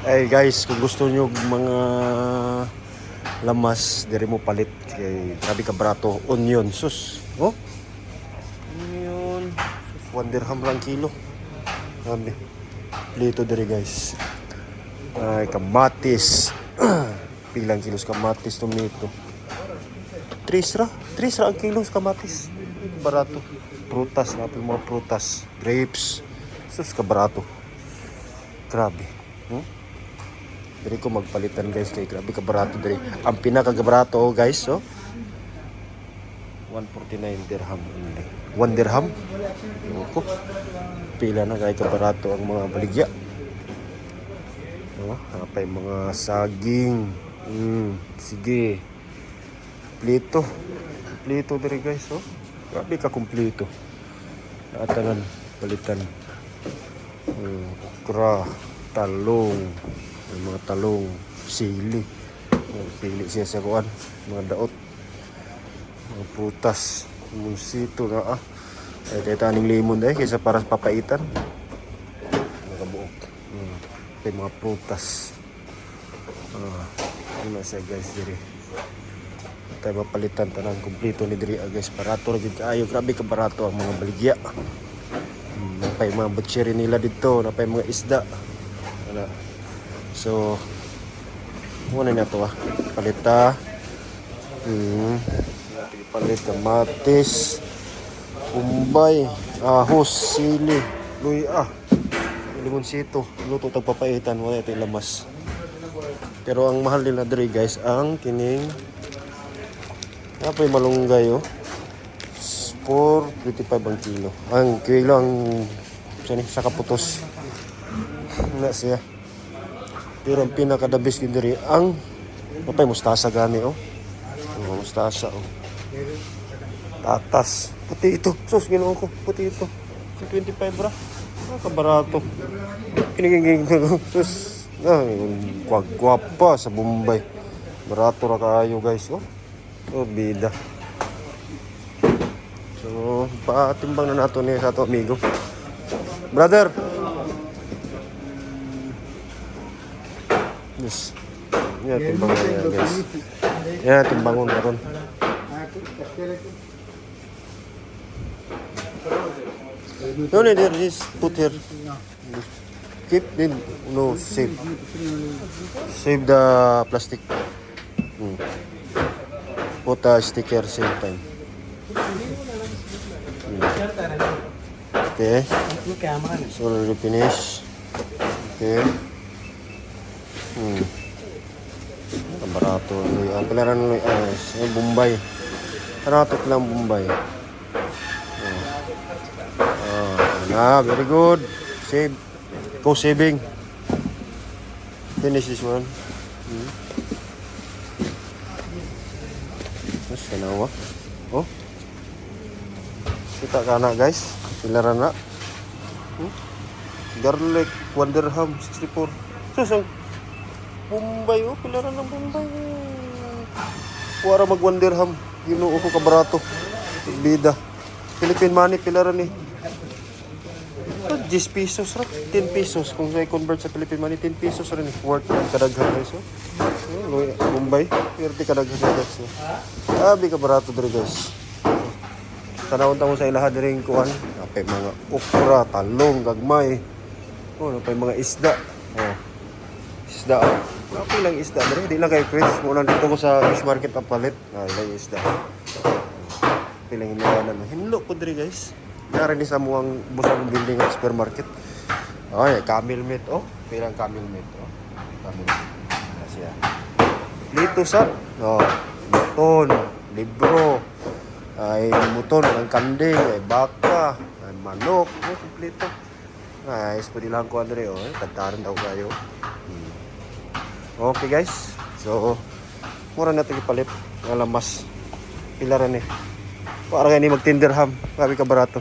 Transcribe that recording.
Ay guys, kung gusto nyo mga lamas, diri mo palit kay grabe ka barato. Onion, sus. Oh. Onion. Sus, 1 dirham lang kilo. Grabe. Dito diri, guys. Ay, kamatis. Pilang kilos kamatis, tomato? Tres ra. Tres ra ang kilos kamatis. Barato. Prutas na mga prutas. Grapes. Sus, kabarato. Grabe. Diri ko magpalitan, guys, kay grabe kabarato diri. Ang pinakagabarato, oh, guys, oh. 149 dirham only. 1 dirham? Ko. Pila na kay kabarato ang mga baligya. Oh, napay mga saging. Sige. Plito. Plito diri, guys, oh. Grabe ka kumpleto. Tanan palitan. Okra, talong, may mga talong, sili. Mga pili siya sa kuan, mga daot. Mga prutas, limoncito na ah. Ay, kaya taning limon eh, kaysa para sa papaitan. Mga buok. May mga prutas. Ah, ano siya, guys, diri. Tayo mapalitan tanan kumpleto ni diri ah, guys. Barato ra gyud kaayo, grabe ka barato ang mga baligya. Napay mga butchery nila dito, napay mga isda. Ano. So, muna na to ah. Palita. Palit kamatis, umbay, ahos, sili, luya, limonsito. Luto tag papaitan, wala ito lamas. Pero ang mahal nila diri, guys, ang kining Napay malunggay oh. 4.25 ang kilo. Ang kilo ang sani sa kaputos. Na siya. Pero ang pinaka the best gyud diri ang napay mustasa gani oh. Oh, mustasa oh. Tatas. Puti ito. Sus, Ginoo ko. Puti ito. 25 bra. Ah, kabarato. Kiniging sus. Ah, gwapa sa Bombay. Barato ra kaayo, guys oh. Oh, bida. So, patimbang na nato ni sa ato amigo. Brother. Yes. Yeah, timbang na niya, guys. Yeah, timbangon karon. No, there, just put here. Keep then no save. Save the plastic. Put a sticker same time. Okay. It's already finished. Okay. Ang barato. Ang pila ng ay, Bombay. Ano lang Bombay. Oh. Ah, very good. Save. Go saving. Finish this one. Mas kanawa. Oh. Kita ka na, guys. Pila ra na. Garlic, 1 dirham, 64. Sus, ang Bombay, oh. Pila ra ng Bombay. Wara mag 1 dirham. Ginoo ko, kabarato. Bida. Philippine money, pila ra ni? Oh, 10 pesos ra. 10 pesos. Kung sa convert sa Philippine money, 10 pesos ra ni. Worth ang kadaghan, guys. Oh. Oh, Bombay. Pero kadaghan, guys. Oh. Sabi ka barato diri, guys. Tanawon ta mo sa ilaha diri kuan. Napay mga okra, talong, gagmay. Oh, napay mga isda. Oh. Isda. Oh. Napay lang isda diri. Di lang kay fresh. Muna dito ko sa fish market ang palit. Ah, ilang isda. Pilang iniwanan. Hinlo ko diri, guys. Nara ni sa muang busang building ng supermarket. Ay, camel meat oh. Pilang camel meat oh. Camel meat. Na siya. Dito sa oh, buton, libro, ay buton, ang kanding, ay baka, ay manok, oh, kompleto. Nice, pwede lang ko andre oh, kantaran daw kayo. Okay, guys. So, mura na ito ipalit. Nga lamas. Pila ra ni. Para kayo ni mag 10 dirham. Grabe ka barato.